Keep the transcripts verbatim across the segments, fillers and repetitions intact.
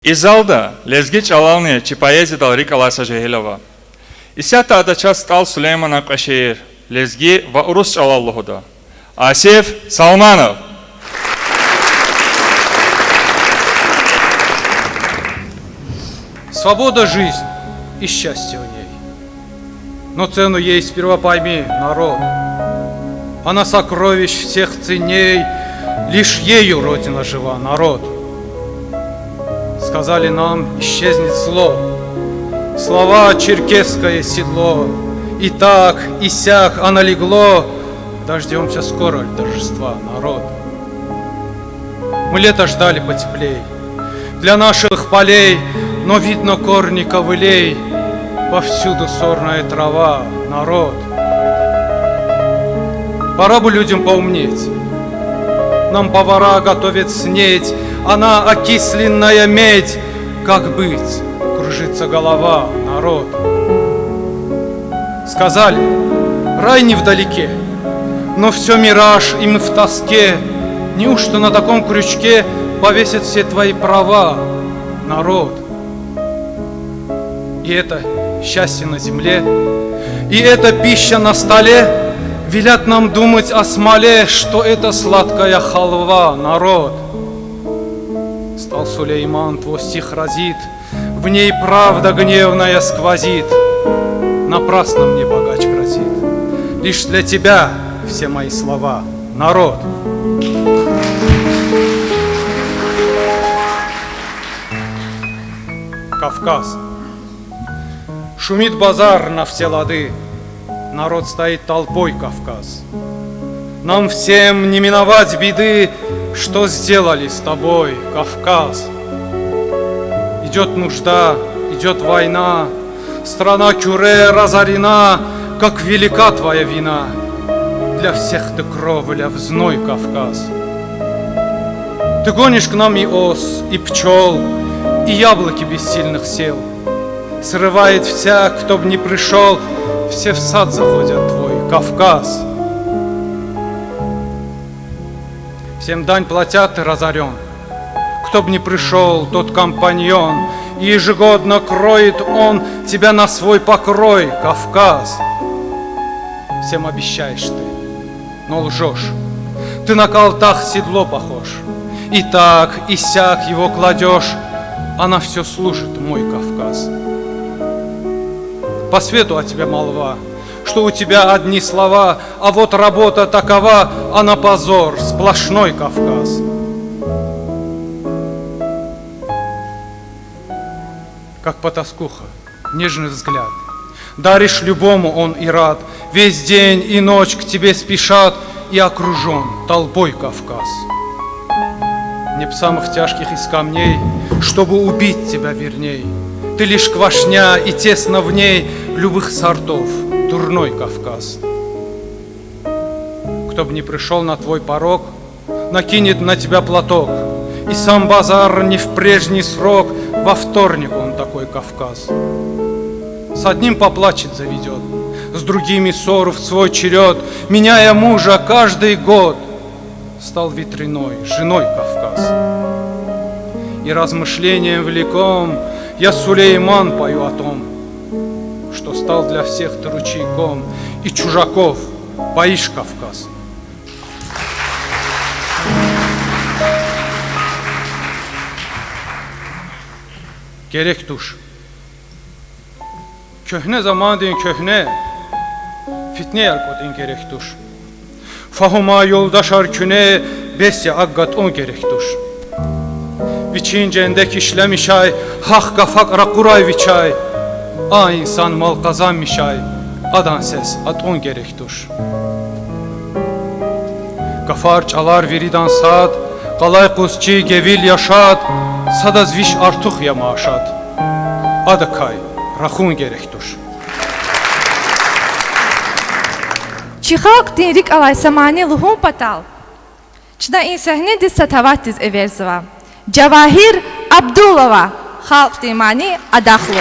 И залда лезги чӀалални чи поэзиядал рикӀ алай са жегьил ава. Исятда ада чаз СтӀал Сулейманан кьве шиир лезги ва урус чӀалал лугьуда. Асиф Салманов. Свобода — жизнь и счастье в ней. Но цену ей сперва пойми, народ. Она сокровищ всех ценней, лишь ею Родина жива, народ. Сказали нам: исчезнет зло. Слова — черкесское седло. И так, и сяк оно легло. Дождёмся скоро ль торжества, народ? Мы лето ждали потеплей для наших полей, но видно корни ковылей, повсюду сорная трава, народ. Пора бы людям поумнеть. Нам повара готовят снеть, она окисленная медь. Как быть? Кружится голова, народ. Сказали: рай невдалеке, но всё мираж, и мы в тоске. Неужто на таком крючке повесят все твои права, народ? И это счастье на земле, и это пища на столе велят нам думать о смоле, что это сладкая халва, народ. Стал Сулейман, твой стих разит, в ней правда гневная сквозит. Напрасно мне богач грозит. Лишь для тебя все мои слова, народ. Кавказ. Шумит базар на все лады, народ стоит толпой, Кавказ. Нам всем не миновать беды, что сделали с тобой, Кавказ. Идёт нужда, идёт война, страна Кюре разорена, как велика твоя вина. Для всех ты кровля в зной, Кавказ. Ты гонишь к нам и ос, и пчёл, и яблоки без сильных сел. Срывает всяк, кто б не пришёл, все в сад заходят твой, Кавказ. Всем дань платя, ты разорён. Кто б не пришёл, тот компаньон, и ежегодно кроет он тебя на свой покрой, Кавказ. Всем обещаешь ты, но лжёшь. Ты на колтах седло похож. И так, и сяк его кладёшь, а на всё служит мой Кавказ. По свету о тебе молва, что у тебя одни слова, а вот работа такова, она позор, сплошной Кавказ. Как потаскуха, нежный взгляд. Даришь любому, он и рад. Весь день и ночь к тебе спешат, и окружён толпой Кавказ. Мне б самых тяжких из камней, чтобы убить тебя верней. Ты лишь квашня, и тесно в ней любых сортов дурной Кавказ. Кто б не пришёл на твой порог, накинет на тебя платок, и сам базар не в прежний срок, во вторник он такой, Кавказ. С одним поплачет, заведёт, с другими ссору в свой черёд, меняя мужа каждый год. Стал ветреной женой, Кавказ. И размышлением влеком я, Сулейман, пою о том, что стал для всех ты ручейком, и чужаков поишь, Кавказ. Герек туш. Куьгьне замандин куьгьне фитнеяр кӀватӀун герек туш. Фагьумай юлдашар куьне бес я, акӀ гатӀун герек туш. Вичин жендек ишлемишай, гьахъ гаф акӀ ракъурай вичай. А инсан мал къазанмишай, адан сес атӀун герек туш. Гафар, чӀалар виридан сад, къалай къуз чи гевил я шад, садаз виш артух я машат. Адакай рахун герек туш. Чи халкьдин рикӀ алай са мани лугьун патал, чна и сегьнедиз са таватдиз эверзава. Жавагьир Абдулова, халкьдин мани Адахлу.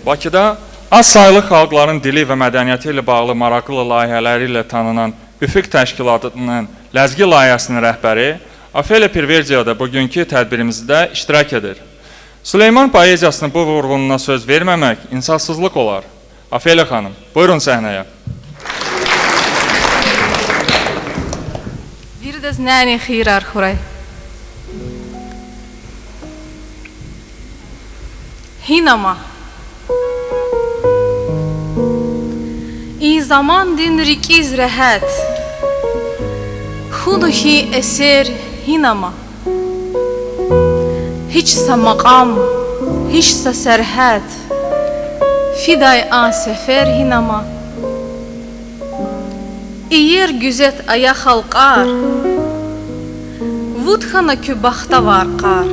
Бакида аз сайлы халкьларин дили ва меденияти иле багъли маракьлы лайигьалар иле таныnan Üfük teşkilatı'nın lezgi layihesinin rehberi Ofelia Pirverdieva da bugünkü tedbirimizde iştirak edir. Süleyman poeziyasını bu vurgununa söz vermemek insafsızlık olar. Ofelia hanım, buyurun sahneye. Виридаз нянин хийирар хьурай. Гьинама. И замандин рикӀиз регьят, хьуна хьи эсер гьинама. Гьич са макьам, гьич са сергьят, фидай а сефер гьинама. Иер гуьзет ая халкьар, вуд хьана куь бахтавар къар.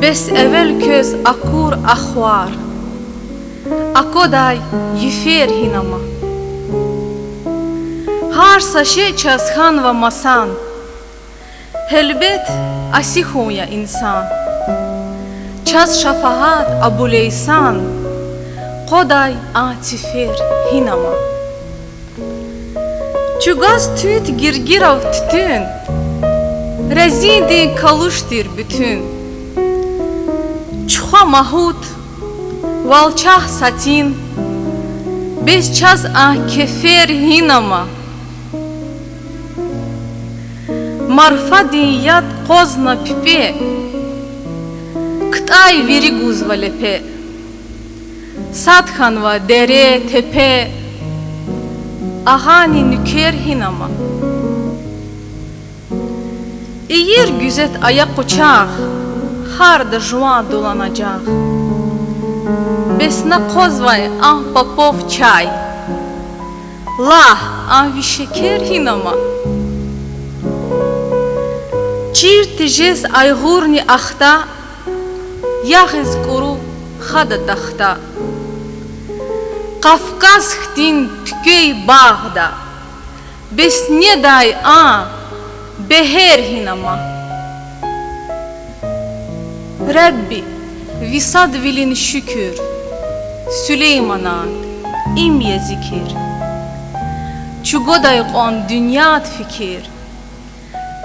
Бес эвел квез акур ахвар, аквадай йифер гьинама. Гьар са шей чаз хьанва масан, гьелбет, аси хьун я инсан. Чаз шафагьат Абулейсан къвадай а цифер гьинама. Чугваз туьнт гиргирав туьтуьн, резиндин калуш тир буьтуьн. Чухва магьут, валчагь сатин, бес чаз а кефер гьинама. Марфадин яд къвазна пипӀе, ктӀай вири гузва лепе. Сад хьанва дере, тепе, агъани нуькер гьинама. Иер гуьзет ая къучагъ, гьарда жуван дулана жагъ. Бес на къвазвай ам Попов чай, лагь, ам ви шекер гьинама. Чир тежез айгъурни ахта, ягъиз кӀуру хада тахта. Кавказ хьтин туьквей багъда бес недай а бегьер гьинама. Ребби, ви садвилин шукур, Сулейманан им я зикир. Чугвадай кьван дуьньяд фикир,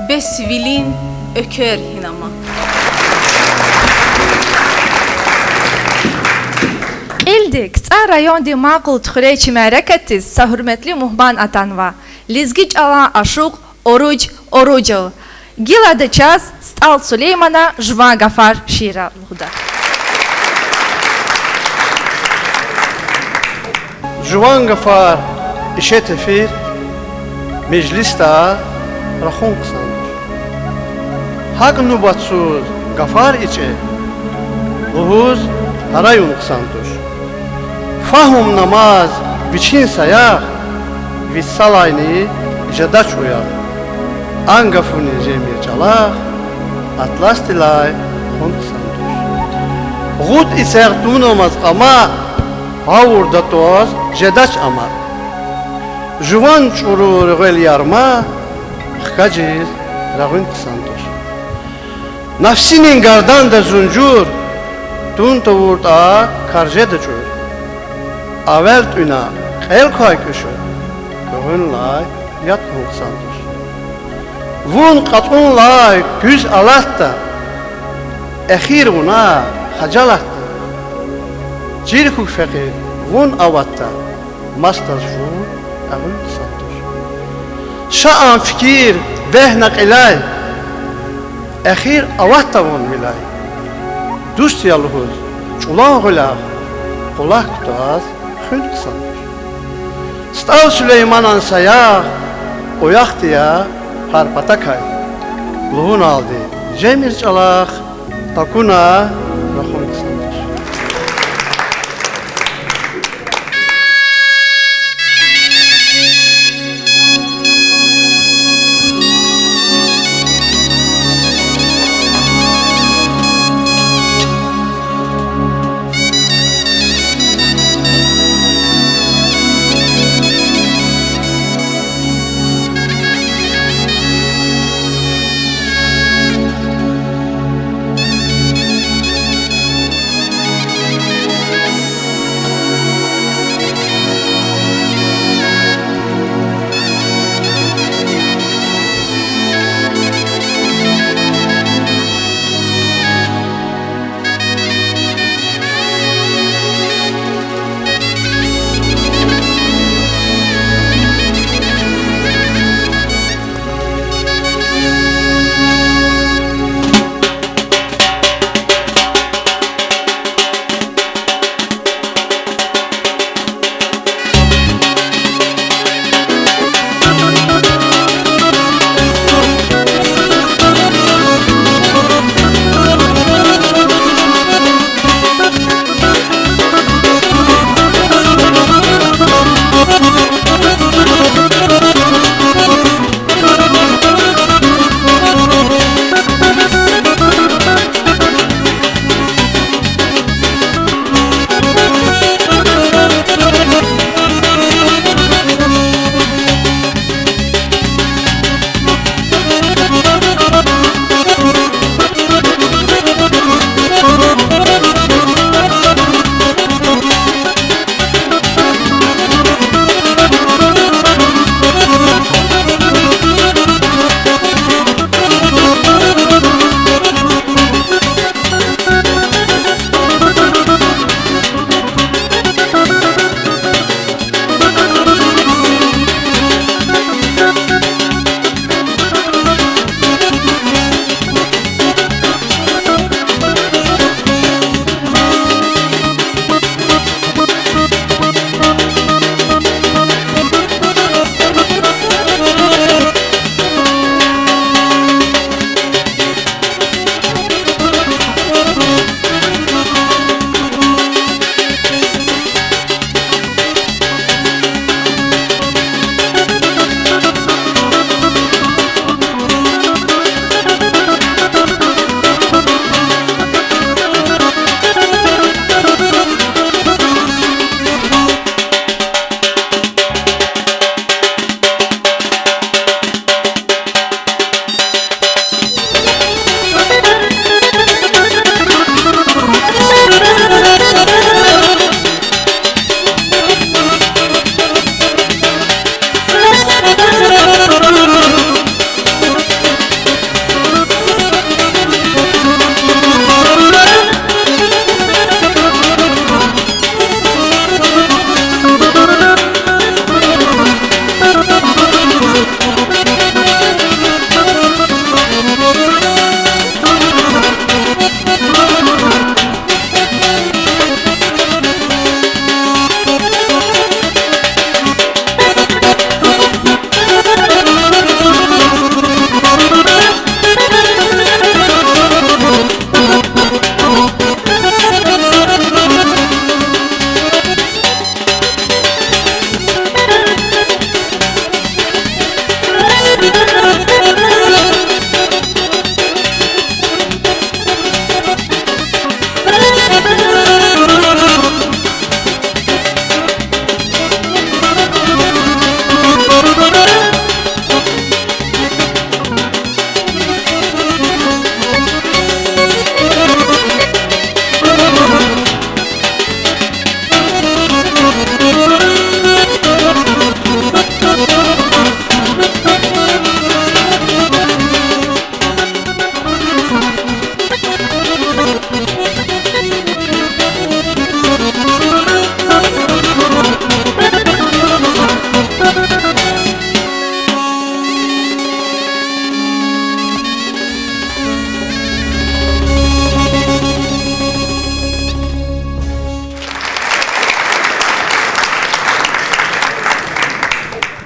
бес вилин эквер гьинама. Кьилди КцӀар райондин Макьул Туьхуьрерчи мярекатдиз са гьуьрметлу мугьман атанва, лезги чӀалан ашукь Оруж Оружев. Гила ада чаз СтӀал Сулеймана Жуван гафар шиир лугьуда. Жуван гафар ишет эфир, межлисда рахун хъсан туш. ГьакӀ нубатсуз гафар ичӀе лугьуз гьараюн хъсан туш. Фагьумнамаз вичин саягъ, вич салайни жедач уягъ. Ан гафуни жемир чӀалахъ, атласдилай хун хъсан туш. Гъуд и сегъ тунвамаз кьама, гъавурда тваз жедач ама. Жуван чӀуру регъвел ярма, хкажиз регъуьн хъсан туш. Нафсинин гарданда зунжур тун тавуртӀа, кар жеда чӀур. Эвел тӀуьна кьел квай кӀуьшуь, гуьгъуьнлай яд хьун хъсан туш. Вун кьацӀунлай куьз алатда, эхир вуна хажалатда. Чир хьухь фекьи вун аватда, масдаз фу агъуьн хъсан туш. Ша ам фикир вегьна кьиляй, эхир аватда вун виляй. Дуст я лугьуз чӀулан гъуьлягъ, къулахъ кутаз хуьн хъсан туш. СтӀал Сулейманан саягъ уяхъди я гьар патакай. Лугьуналди жемир чӀалахъ, такуна рахун хъсан туш.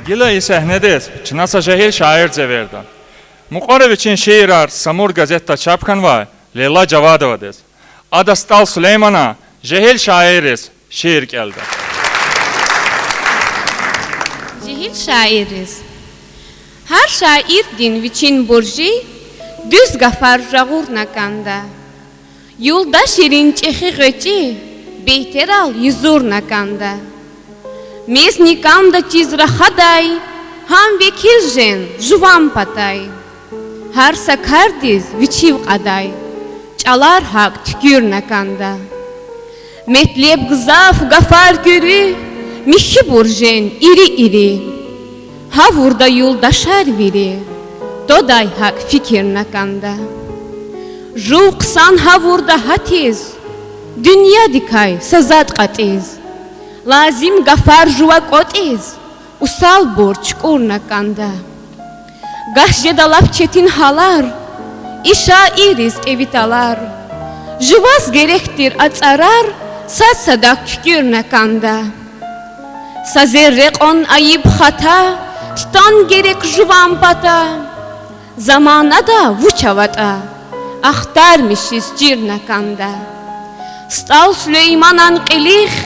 Гила и сегьнедиз чна са жегьил шаирдиз эверда. Мукьвара вичин шиирар Самур газетда чап хьанвай Лейла Жавадовадиз. Ада СтӀал Сулейманан Жегьил шаирриз шиир кӀелда. Жегьил шаирриз. Гьар шаирдин вичин буржи, дуьз гафар жагъурна кӀанда. Юлдашрин чӀехи гъвечӀи, бейтерал юзурна кӀанда. Мезни кӀанда чиз рахадай, гьам векил жен жуван патай. Гьар са кардиз вичив кьадай, чӀалар гьакӀ туькӀуьрна кӀанда. Метлеб гзаф, гафар куьруь, михьибур жен ири-ири. Гьавурда юлдашар вири, тодай гьакӀ фикирна кӀанда. Жув хъсан гьавурда гьатиз, дуьньядикай са затӀ кьатӀиз. Лазим гафар жува кӀватӀиз, усалбур чукӀурна кӀанда. Гагь жеда лап четин гьалар, и шаирриз кӀеви талар. Жуваз герек тир а цӀарар сад-садак куькӀуьрна кӀанда. Са зерре кьван айиб, хата, тутан герек жуван пата. Заманада вуч аватӀа, ахтармишиз чирна кӀанда. СтӀал Сулейманан кьилихъ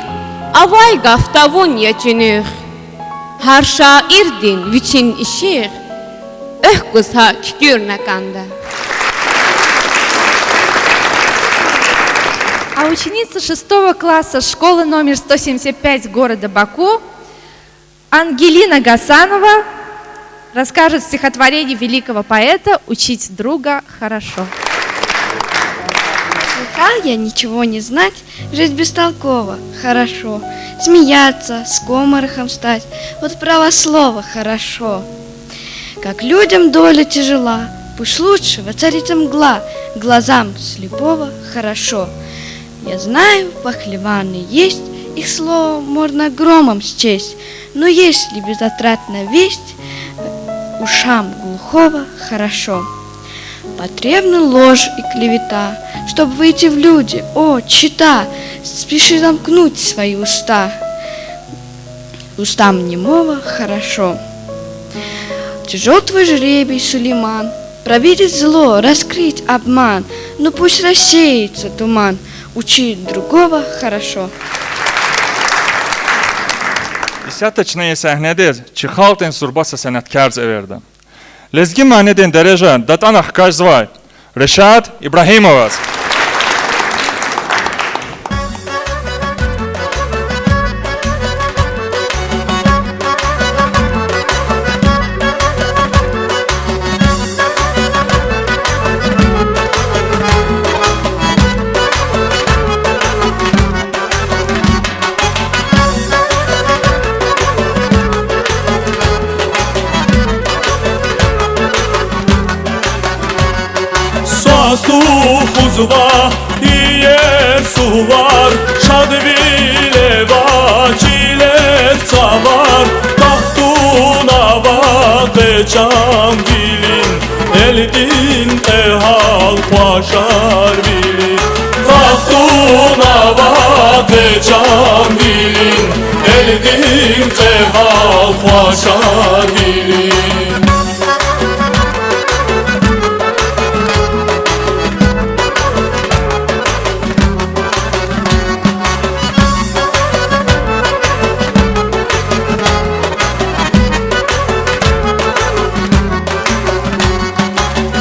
авай гаф тавун я чуьнуьх. Гьар шаирдин вичин ишигъ экв гуз гьакӀ куькӀуьрна кӀанда. А ученица шестого класса школы номер сто семьдесят пять города Баку Ангелина Гасанова расскажет стихотворение великого поэта «Учить друга хорошо». Слыхал я, ничего не знать, жить бестолково хорошо, смеяться, скоморохом стать, вот право слово хорошо. Как людям доля тяжела, пусть лучше воцарится мгла, глазам слепого хорошо. Я знаю, пахлеваны есть, их слово можно громом счесть, но есть ли безотрадная весть, ушам глухого хорошо. Потребны ложь и клевета, чтоб выйти в люди, о, чита, спеши замкнуть свои уста. Устам немого хорошо. Тяжёл твой жребий, Сулейман, провидеть зло, раскрыть обман, но пусть рассеется туман, учи другого хорошо. Исятда чна и сегьнедиз чи халкьдин зурба са сеняткардиз эверда. Лезги манидин дережа датӀана хкажзавай Решат Ибрагьимоваз. Свас тухузва иер сувар, шадвиле ва чилер цавар, вахтунава къе чан вилин, элдин кьегьал къвашар вилин. Вахтунава къе чан вилин, элдин кьегьал къвашар вилин.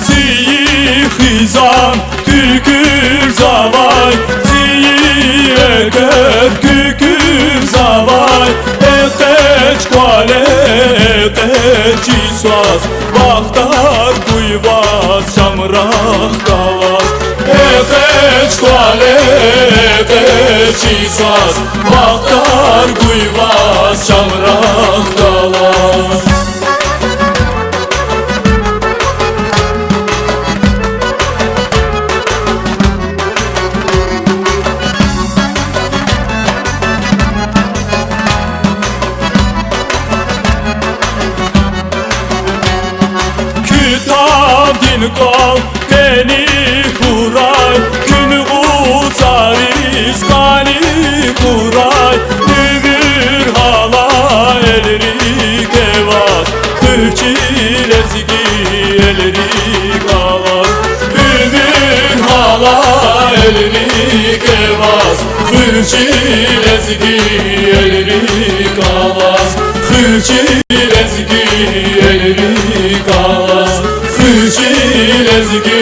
Цӏийи хизан туькӏуьрзавай, цӏийи экв туькӏуьрзавай, экъечӏ кӏвале, экъечӏ йисуз, бахтар гуй ваз, чамрахъ галаз. Экъечӏ кӏвале, экъечӏ йисуз, бахтар гуй ваз, чамрахъ галаз. Куь табдин кӏвал къени хьурай, куьн гъуцариз къани хьурай, уьмуьр гьалай элрикӏ эва. Ва элрик аваз, хуьр чи лезги элрик аваз, хуьр чи лезги элрик аваз, хуьр чи лезги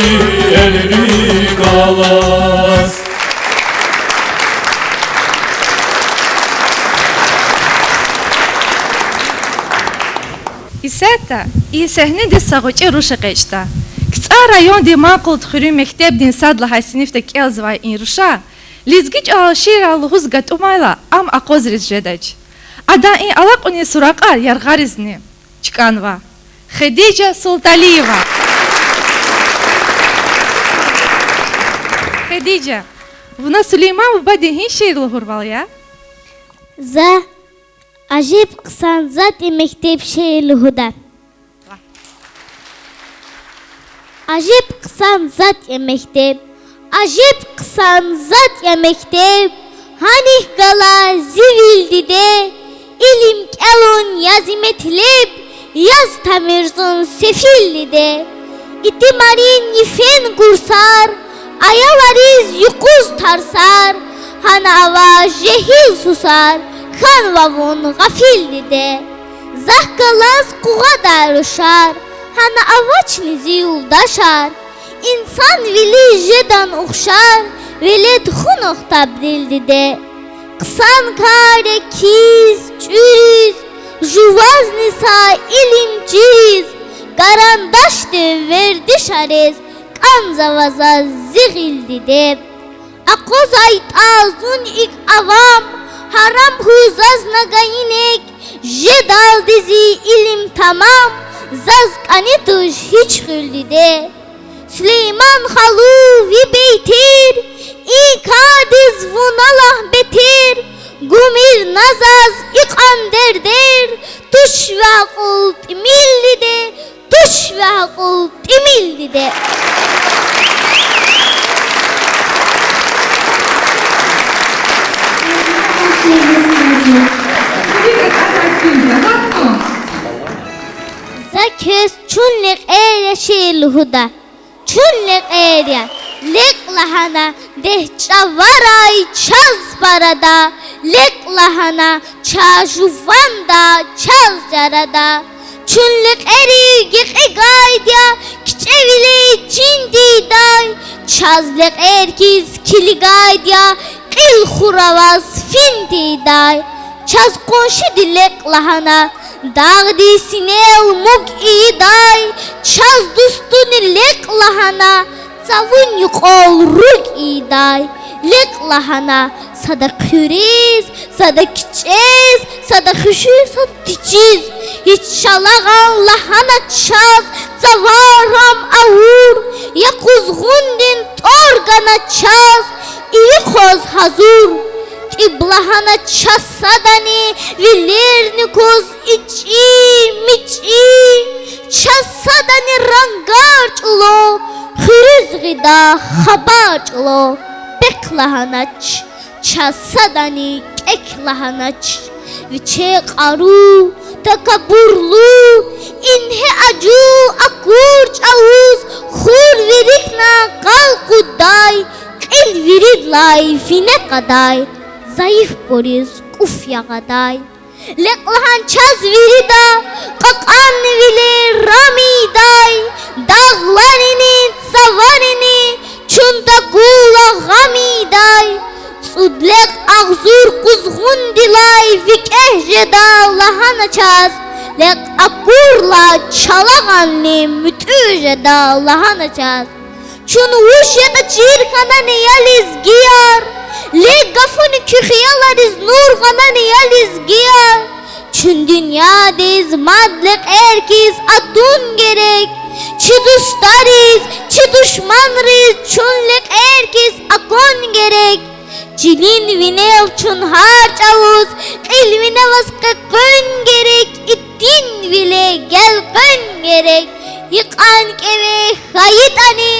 элрик аваз. Исятда и сегьнедиз са гъвечӀи руш экъечӀда. КцӀар райондин Манкъулидхуьруьн мектебдин сад лагьай синифда кӀелзавай и руша лезги чӀалал шиирар лугьуз гатӀумайла, ам акъвазариз жедач. Адан и алакьунин суракьар яргъаризни чкӀанва. Хадижа Султалиева. Хадижа, вуна Сулейман бубади гьи шиир лугьурвал я? За Ажиб хъсан затӀ я мектеб шиир лугьуда. Ажиб хъсан затӀ я мектеб, ажиб хъсан затӀ я мектеб, гьаник гала зи вил, диде, илим кӀелун я зи метлеб, яз тамир зун сефил, диде. Итимарин йифен курсар, аялриз юкъуз тарсар, гьана ава жегьил сусар, хьанва вун гъафил, диде. Захъ галаз къугъвадай рушар, гьана авачни зи юлдашар, инсанвилиз жедан ухшар, велед хьунухъ табдил, диде. Хъсан кар я киз, чӀуриз, жувазни са илим чириз, карандашди вердишариз кӀанзава заз зи гъил, диде. АкъвазайтӀа зун икӀ авам, гьарам хьуй заз на гайинек, жедалди зи илим тамам, заз кӀани туш гьич хуьл, диде. Сулейман халу, ви бейтер, и кардиз вуна лагь бетер, гумир на заз икьван дердер, туш ви акьул тӀимил, диде, туш ви акьул тӀимил, диде. За квез Чун лекьер я шиир лугьуда. Чун лекьер я, лекь лагьана дегь чӀаварай чаз парада, лекь лагьана чаз жуванда, чаз чарада. Чун лекьерив гекъигайди я кичӀевиле чин тийидай, чаз лекьер хьиз килигайди я кьил хураваз фин тийидай. Чаз къуншиди лекь лагьана дагъдин синел муг ийидай, чаз дустуни лекь лагьана цавун юкьвал руг ийидай. Лекь лагьана сада хъуьрез, сада кичӀез, сада хуьруьз, сада течиз, гьич чалагъан лагьана чаз, цавар ам авур я, къузгъундин тӀвар гана чаз, иви хъваз гьазур. ТӀиб лагьана чаз садани вилерни кваз ичӀи, мичӀи, чаз садани рангар чӀулав, хуьруьз гъида хабар чӀулав. Пехъ лагьанач, чаз садани кӀек лагьанач. Вичи кьару, такабурлу, ингье ажуз акур чӀавуз хур вирихьна къал кьуддай, кьил виридалай вине кьадай, зайифбуриз кӀуф ягъадай. Лекь лагьана чаз вирида кьакьанвиле рам ийидай, дагъларини, цаварини чун тагула гъам ийидай. ЦӀуд лекь агъзур къузгъундилай викӀегь жеда лагьана чаз, лекь акурла чалагъанни муьтӀуьгъ жеда лагьана чаз. Чун вуж ятӀа чир хьанани я лезгияр, лекь гафуни куь хиялариз нур гъанани я лезгияр. Чун дуьньядиз мад лекьер хьиз атун герек, чи дустариз, чи душманриз чун лекьер хьиз акун герек. Чилин винел чун гьар чӀавуз кьил виневаз къекъуьн герек, итимвиле гелкъуьн герек. Икьван кӀеве хьайитӀани,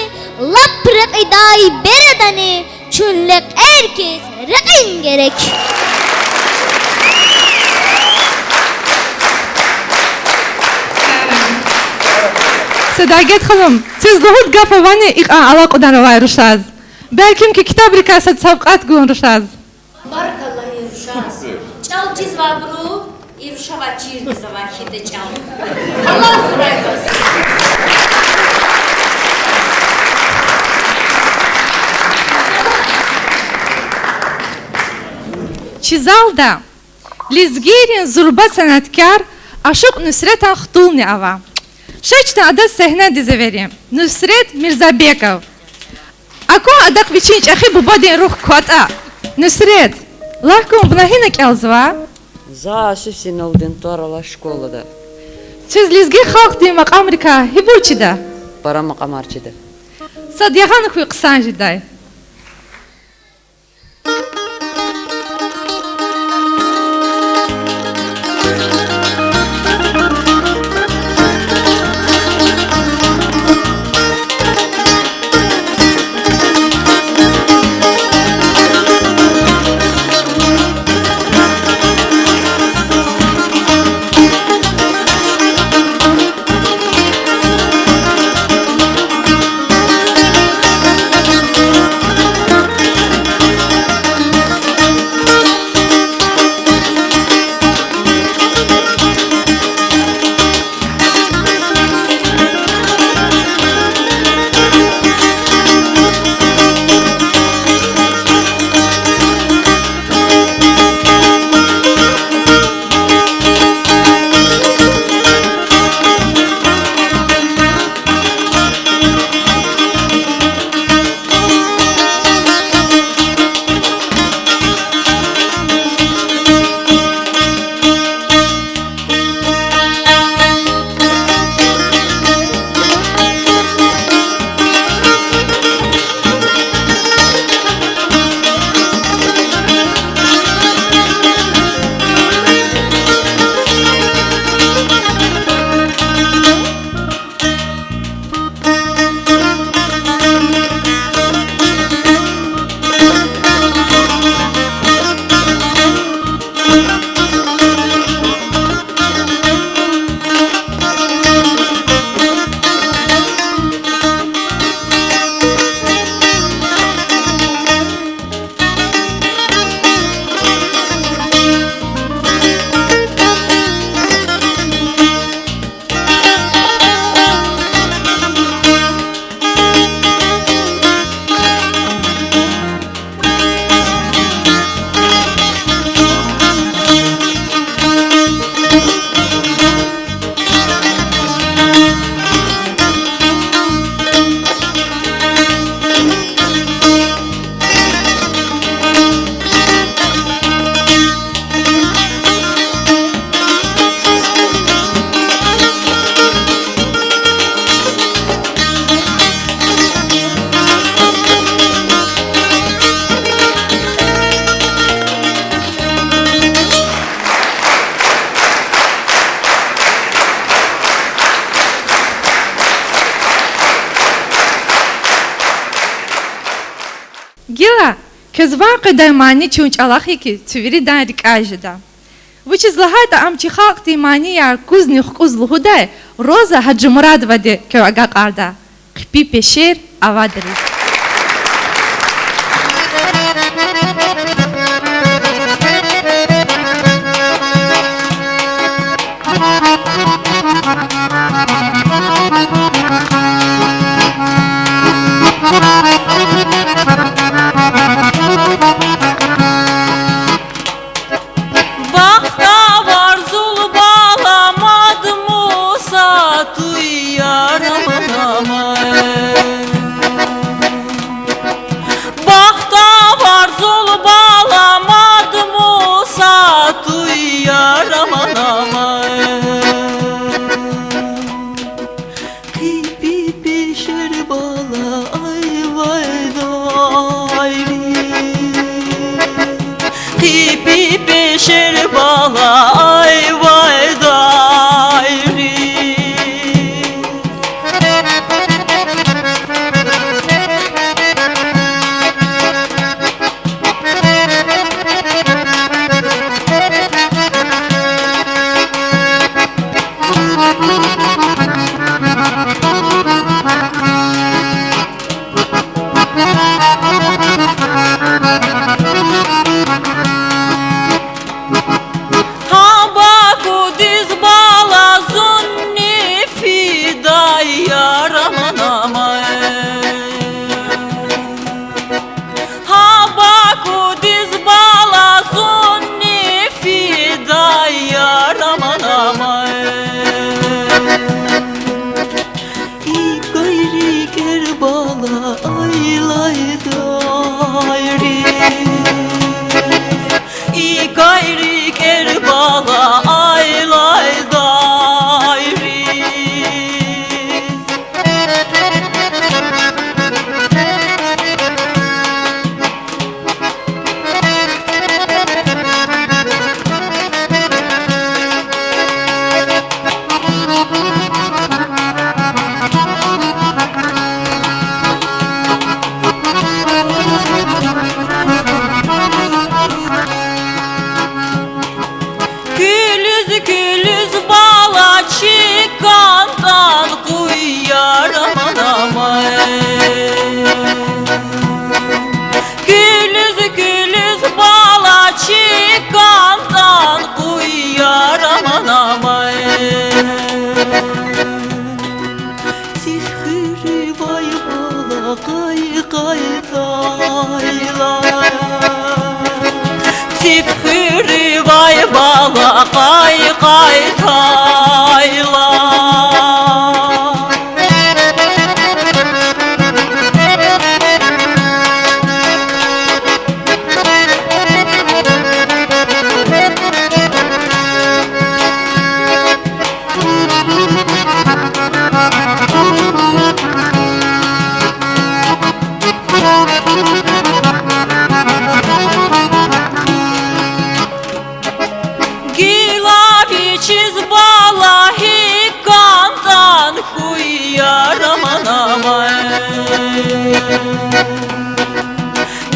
лап рекьидай бередани, чун лекьер хьиз рекьин герек. Садагет ханум, квез лугьуд гаф авани икьван алакьунар авай рушаз? Белки куь китабрикай сад савкьват гун рушаз. Баркалла и рушаз. ЧӀал чизвайбуру и рушавай чирзава хьида чӀал. Аллагь хурай ваз. Чи залда лезгийрин зурба сеняткар ашукь Нусретан хтулни ава. Ша чна адаз сегьнедиз эверим. Нусрет Мирзабеков. Акун адахъ вичин чӀехи бубадин руьгь кватӀа. Нусрет, лагь кун, вуна гьина кӀелзава? За асуф синалдин тӀвар алай школада. Квез лезги халкьдин макьамрикай гьибур чида? Пара макьамар чида. Сад ягъана хьуй хъсан жедай. Гила, квез ван къведай мани чун чӀалахъ я ки, цуьн виридан рикӀяй жеда. Вучиз лагьайтӀа ам чи халкьдин манияр кузни хкӀуз лугьудай Роза Гьажимурадовади квев агакьарда. Хъипи пешер авадриз. Бахтавар зул бала мад муса туй, яр аман амай. Бахтавар зул бала мад муса туй, яр аман амай. Хъипи пешер бала айвайдайри. Хъипи пешер бала айвайдайри. Къай-къайтайла. Циф хуьруьвай бала къай-къайтайла. Гила вичиз бала гьикӀ кӀантӀан хьуй, ярам анамай.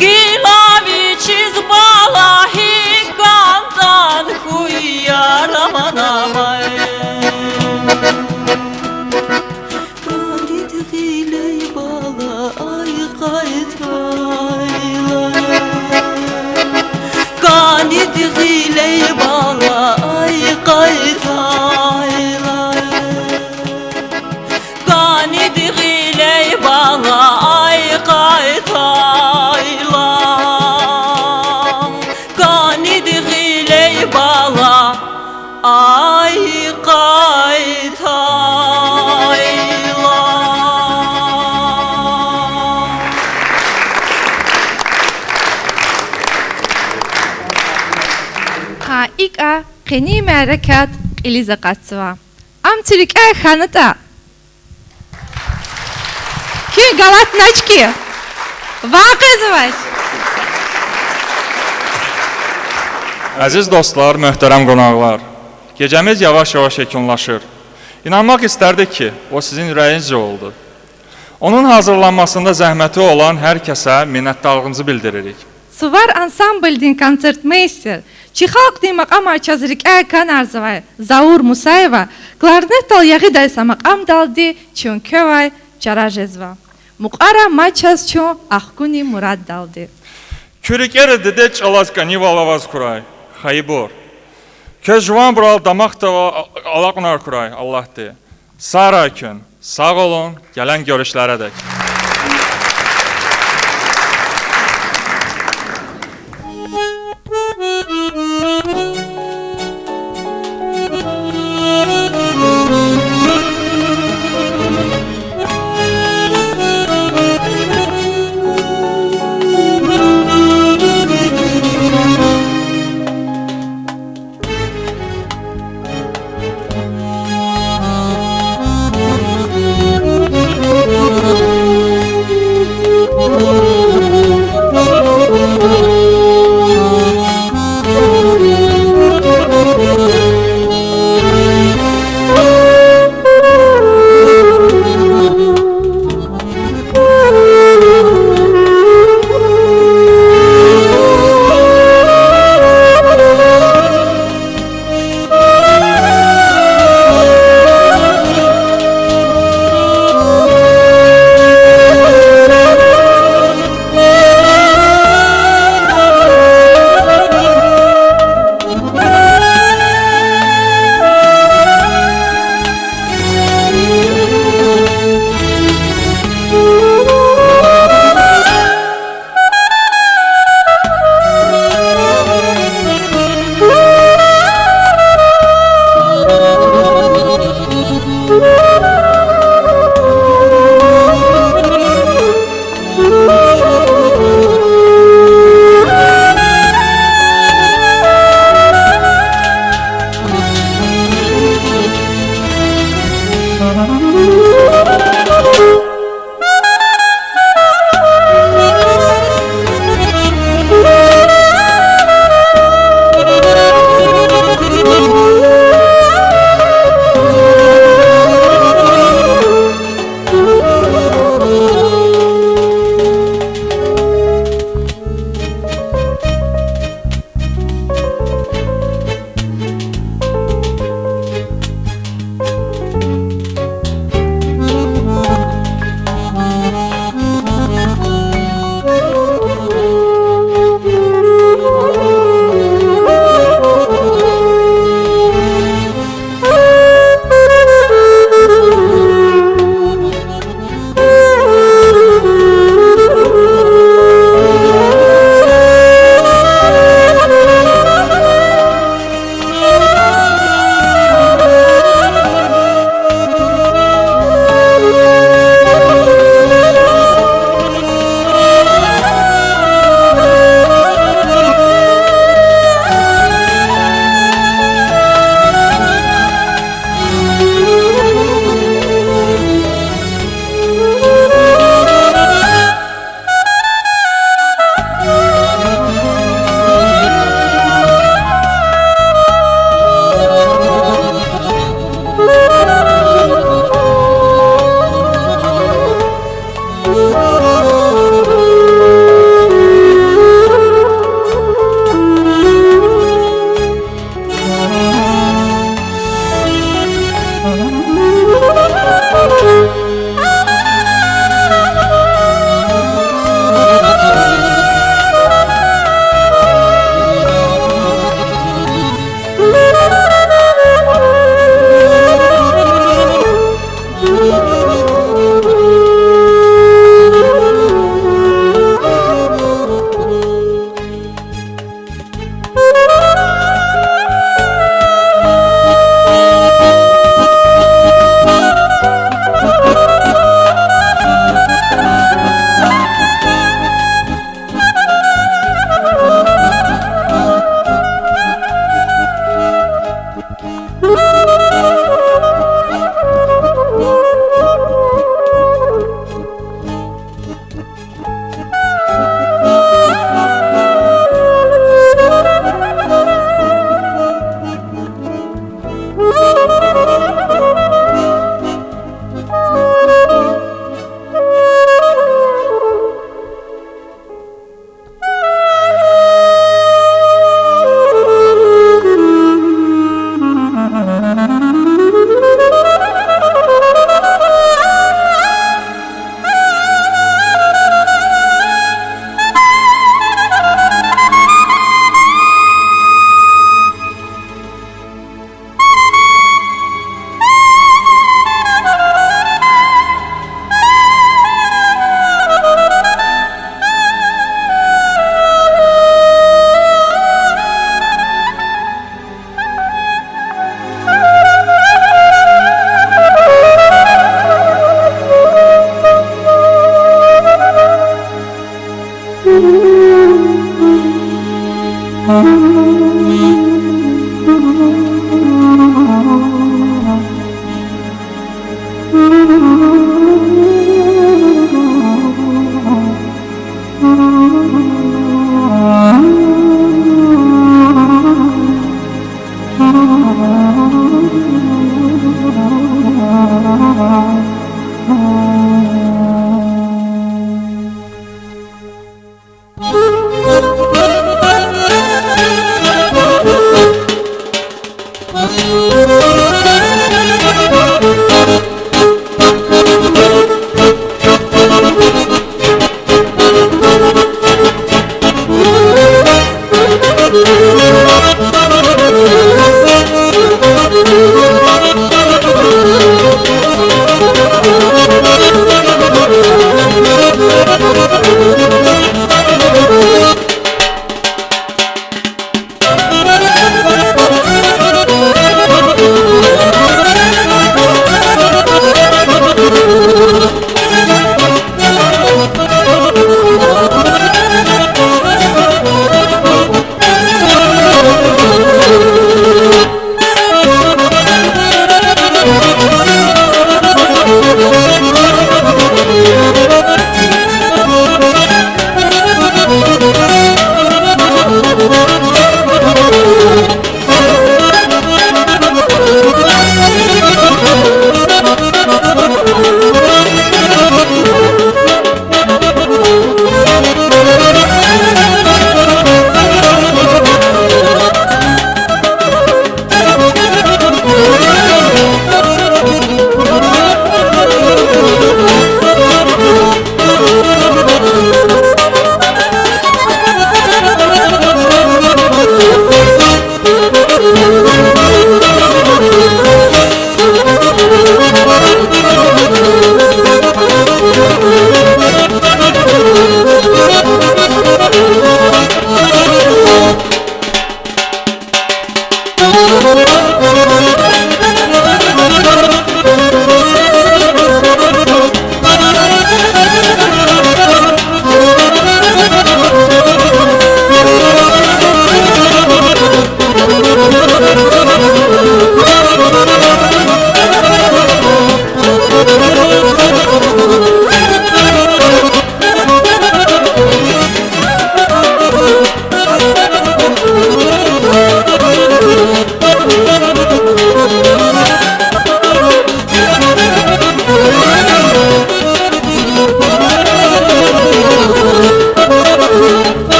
Гила вичиз бала гьикӀ кӀантӀан хьуй, ярам анамай. КӀандид гъиле бала, ай къайтайла. КӀандид гъиле бала, ай къайтайла. КӀандид гъиле бала, ай къайтайла. КӀандид гъиле бала, ай къайтайла. Гьа икӀа къенин мярекат кьилиз акъатзава. Ам цуь рикӀяй хьанатӀа. Куьн галатнач хьи, ван къвезвач. Азиз дустар, мугьтерем къонакълар, гецемиз яваш-яваш екунлашир. Инанмакъ истердик хьи, о сизин уьрейиниз жувалди. Онун гьазурламасында зегьмети olan гьар кесе миннетдарлугъумузу билдиририк. Сувар ансамблдин концертмейстер, чи халкьдин макьамар чаз рикӀяй канарзавай Заур Мусаева кларнетдал ягъидай са макьамдалди чун квевай чара жезва. Мукьвара мад чаз чун Ахкуни Мураддалди. Куь рикӀера дидед чӀалаз кӀанивал аваз хьурай, хайибур. Квез жуванбурал дамахдай алакьунар хьурай Аллагьди. Сагърай куьн, сагъ олун, гелен гуьруьшларадак.